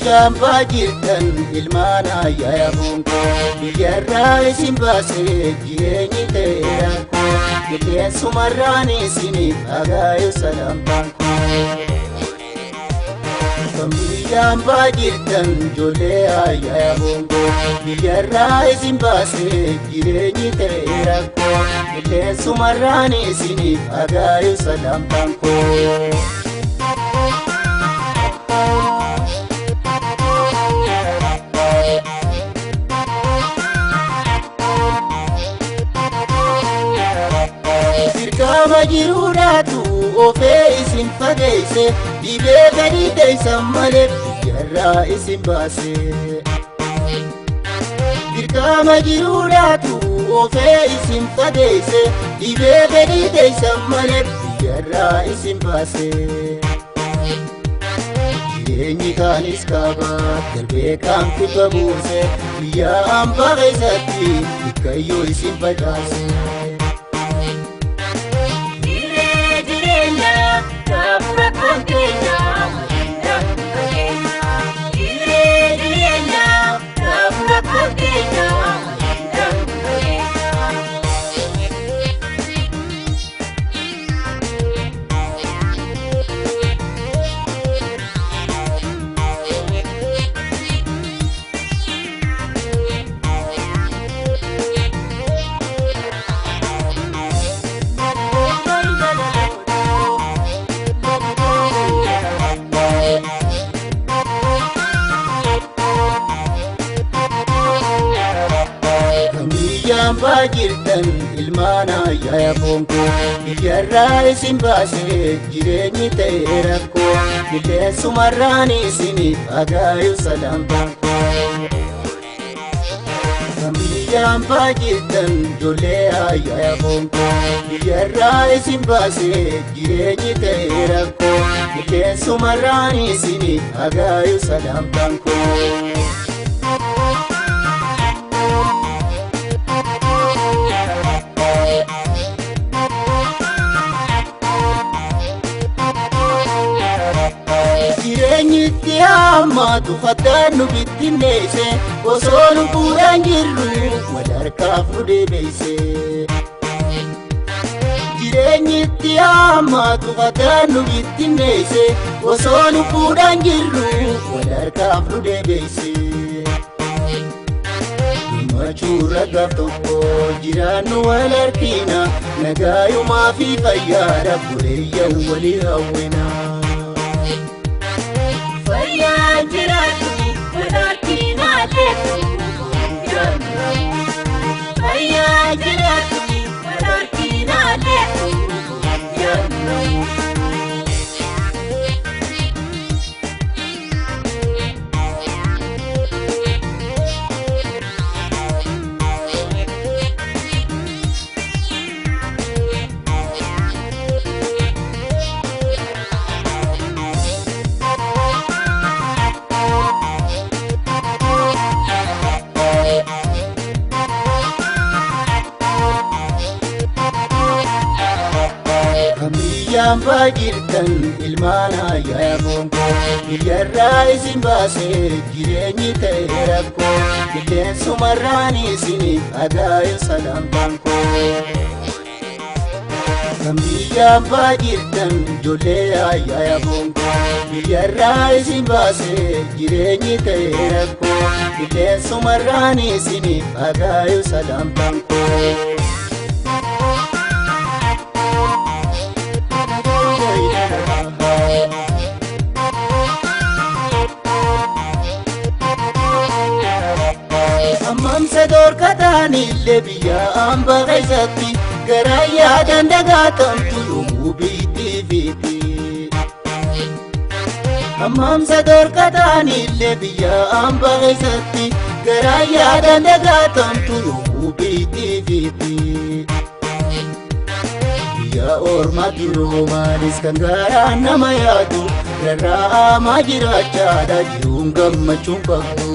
Biyyaan baajirtan ilmaan ayyaa bonkoo biyyarraa isin baasee jireenyi ta'eera koo qilleensumarraan isiniif agaayu salamtaan koo. Biyyaan baajirtan ijoollee ayyaa bonkoo biyyarraa isin baasee jireenyi ta'eera koo qilleensumarraan isiniif agaayu salamtaan koo. Dirqama jiruudhaatu ofee isin fageesse dhibee gadi teessan malee biyyarraa isin baase. Dirqama jiruudhaatu ofee isin fageesse dhibee gadi teessan malee biyyarraa isin baase. Jireenyi kaanis kaaba darbee kaan kibba buuse biyya hambaa keessatti bikkayyoo isin facaase. Biyyaan baajirtan ilmaan ayyaa bonkoo biyyarraa isin baasee jireenyi ta'e rakkoo qilleensumarraan isiniif agaayu salamtaan koo. Biyyaan baajirtan ijoollee ayyaa bonkoo biyyarraa isin baasee jireenyi ta'e rakkoo qilleensumarraan isiniif agaayu salamtaan koo. Jireenyi itti hammaatu faddaan nu bittinneesse osoo lubbuudhaan jirru wal harkaaf nu deebiise. Jireenyi itti hammaatu faddaan nu bittinneesse osoo lubbuudhaan jirru wal harkaaf nu deebiise. Gammachuurra gaaf tokko jiraannu wal harkina nagaayumaa fi fayyaadhaaf buleeyyan walii hawwina. Fayyaa jiraatu walharkinaa deemu. Fayyaa jiraatu walharkinaa deemu. Biyyaan baajirtan ilmaan ayyaa bonkoo biyyarraa isin baasee jireenyi ta'e rakkoo qilleensumarraan isiniif agaayu salamtaan koo. Biyyaan baajirtan ijoollee ayyaa bonkoo biyyarraa isin baasee jireenyi ta'e rakkoo qilleensumarraan isiniif agaayu salamtaan koo. Hammamsa dhorkataanillee biyya hambaa keessatti garaa yaadan dagaatamtu yommuu biitti fiiti. Hammamsa dhorkataanillee biyya hambaa keessatti garaa yaadan dagaatamtu yommuu biitti fiiti. Biyya ormaa duroomaanis kan garaa nama yaadu rarra'amaa jiraachaadha jiruun gammachuun qabdu.